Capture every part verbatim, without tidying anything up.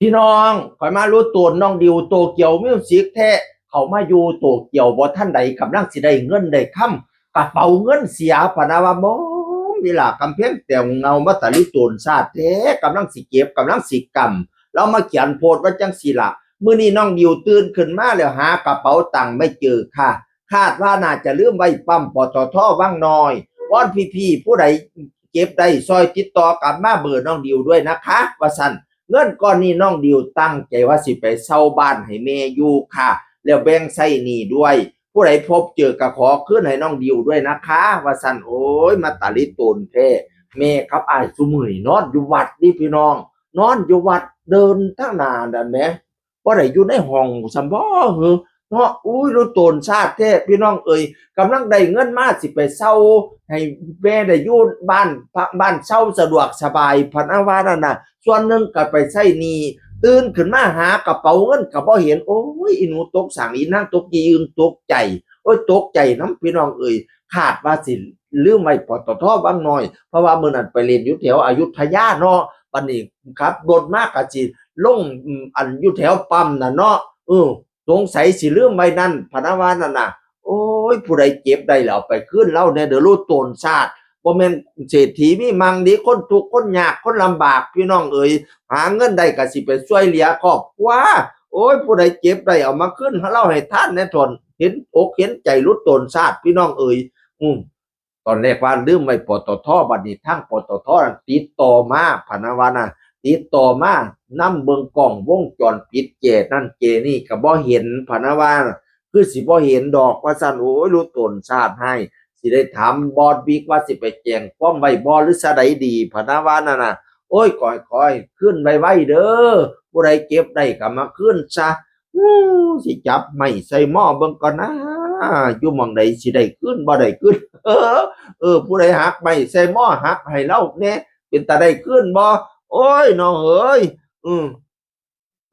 พี่น้อง ข่อยมารู้ตัวน้องดิวโตเกียวมิวสิกแท้ เขามาอยู่โตเกียวบ่ทันใด กำลังสิได้เงินได้คำ กระเป๋าเงินเสียพะนะว่า บ่มีล่ะ กำแพงแตงเงามาตะลิโตนชาติแท้ กำลังสิเก็บ กำลังสิกำ แล้วมาเขียนโพสต์ว่าจังสิล่ะ มื้อนี้น้องดิวตื่นขึ้นมาแล้วหากระเป๋าตังค์ไม่เจอค่ะ คาดว่าน่าจะลืมไว้ปั๊ม ปตท วังน้อย วอนพี่ๆ ผู้ใดเก็บได้ซอยติดต่อกลับมาเบอร์น้องดิวด้วยนะคะ ว่าซั่น เงินก้อนนี้น้องดิวตั้งใจว่าสิไปเช่าบ้านให้แม่อยู่ค่ะ แล้วแบ่งใช้หนี้ด้วย ผู้ใดพบเจอก็ขอคืนให้น้องดิวด้วยนะคะ ว่าซั่น โอ้ย มาตะลิโตนแท้ แม่กับอ้ายซุมื้อนี้นอนอยู่วัดนี่พี่น้อง นอนอยู่วัดเดินทางหน้านั่นแหม บ่ได้อยู่ในห้องซ้ำบ่หือ เนาะ อุ้ย รู้ตนชาติแท้พี่น้องเอ๋ย กำลังได้เงินมาสิไปเช่าให้แม่ได้อยู่บ้านพักบ้านเช่าสะดวกสบายพะนะว่านั่นน่ะ ส่วนหนึ่งก็ไปใช้หนี้ ตื่นขึ้นมาหากระเป๋าเงินก็บ่เห็น โอ้ย อีหนูตกสาง อีนางตกยี่อึ่งตกใจ โอ้ย ตกใจนำพี่น้องเอ๋ย คาดว่าสิลืมไว้ ปตท วังน้อย เพราะว่ามื้อนั้นไปเล่นอยู่แถวอยุธยาเนาะ บัดนี้ขับรถมาก็สิลง อืม อันอยู่แถวปั๊มน่ะเนาะ เออ สงสัยสิลืมไว้นั่นพะนะว่านั่นน่ะ โอ้ย ผู้ใดเก็บได้แล้วเอาไปคืนลาวแหน่เด้อ รู้ตนชาติ บ่แม่นเศรษฐีมีมั่งเด้ คนทุกข์คนยากคนลำบากพี่น้องเอ๋ย หาเงินได้ก็สิไปช่วยเหลือครอบครัว โอ้ย ผู้ใดเก็บได้เอามาคืนลาวให้ทันแหน่ทน เห็นอกเห็นใจรู้ตนชาติพี่น้องเอ๋ย อืม ตอนแรกว่าลืมไว้ ปตท บัดนี้ทาง ปตท นั่นติดต่อมาพะนะว่าน่ะ ติดต่อมานำเบิ่งกล้องวงจรปิดเจนั่นเจนี่ก็บ่เห็นพะนะว่า คือสิบ่เห็นดอกว่าซั่น โอ้ย รู้ตนชาติให้ สิได้ถามบอสบิ๊กว่าสิไปแจ้งความไว้บ่หรือซะใดดีพะนะว่านั่นน่ะ โอ้ย ขอให้ ขอให้คืนไวๆ เด้อ ผู้ใดเก็บได้ก็มาคืนซะ อู้ สิจับไม้ใส่หม้อเบิ่งก่อนนะ อยู่หม่องใดสิได้คืนบ่ได้คืน เออ เออ ผู้ใดหักไม้ใส่หม้อหักให้ลาวแหน่ เป็นตาได้คืนบ่ โอ้ย น้องเอ๋ย อืม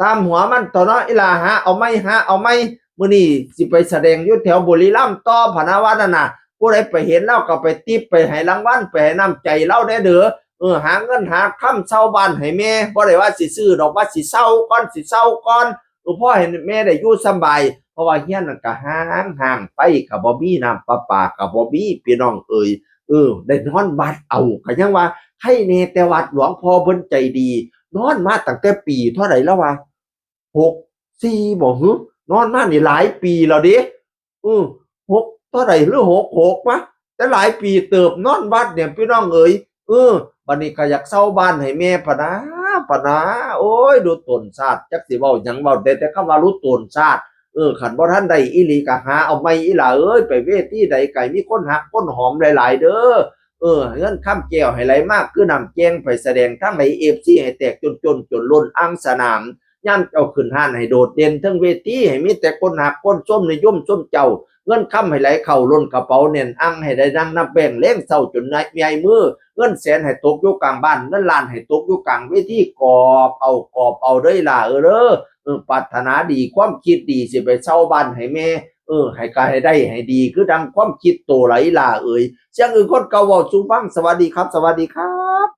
ตามหัวมันเถาะเนาะ อีหล่า หาเอาไม้ หาเอาไม้ มื้อนี้สิไปแสดงอยู่แถวบุรีรัมย์ต่อพะนะว่านั่นน่ะ ผู้ใดไปเห็นลาวก็ไปติป ไปให้รางวัล ไปให้น้ำใจลาวแหน่เด้อ เออ หาเงินหาคำเช่าบ้านให้แม่ บ่ได้ว่าสิซื้อดอก ว่าสิเช่าก่อน สิเช่าก่อน เออ พอให้แม่ได้อยู่สำบาย เพราะว่าเฮือนนั่นก็ห่าง ห่าง ไฟก็บ่มี น้ำประปาก็บ่มี พี่น้องเอ๋ย เออ ได้นอนวัดเอา ก็ยังว่าไคแหน่ แต่วัดหลวงพ่อเพิ่นใจดี นอนมาตั้งแต่ปีเท่าใดแล้ววะ หกสี่ บ่หึ นอนมานี่หลายปีแล้วเด้ เออ หกเท่าใดหรือ หกหก วะ แต่หลายปีเติบนอนวัดเนี่ยพี่น้องเอ๋ย เออ บัดนี้ก็อยากเช่าบ้านให้แม่พะนะ พะนะ โอ้ย รู้ตนชาติ จักสิเว้าหยังเว้าได้แต่คำว่ารู้ตนชาติ เออ คันบ่ทันได้อีหลีก็หาเอาใหม่อีหล่าเอ้ย ไปเวทีใดก็ให้มีคนฮักคนหอมหลายๆ เด้อ เออ เงินคำแก้วให้ไหลมาคือน้ำแจ้ง ไปแสดงทางใด เอฟซี ให้แตกจนจนจนล้นอ่างสนาม ยามเจ้าขึ้นฮ้านให้โดดเด่นเทิงเวที ให้มีแต่คนฮักคนชมนิยมชมเจ้า เงินคำให้ไหลเข้าล้นกระเป๋าแน่นอ่าง ให้ได้นั่งนับแบงค์แลงเช้าจนใหญ่มือ เงินแสนให้ตกอยู่กลางบ้าน เงินล้านให้ตกอยู่กลางเวที กอบเอา กอบเอาเด้อล่ะ เออเด้อ เออ ปรารถนาดี ความคิดดี สิไปเช่าบ้านให้แม่ เออ ให้ก็ให้ได้ให้ดี คือดังความคิดโตหลายล่ะเอ๋ย เสียงอื่นคนเก่าเว้าสู่ฟัง สวัสดีครับ สวัสดีครับ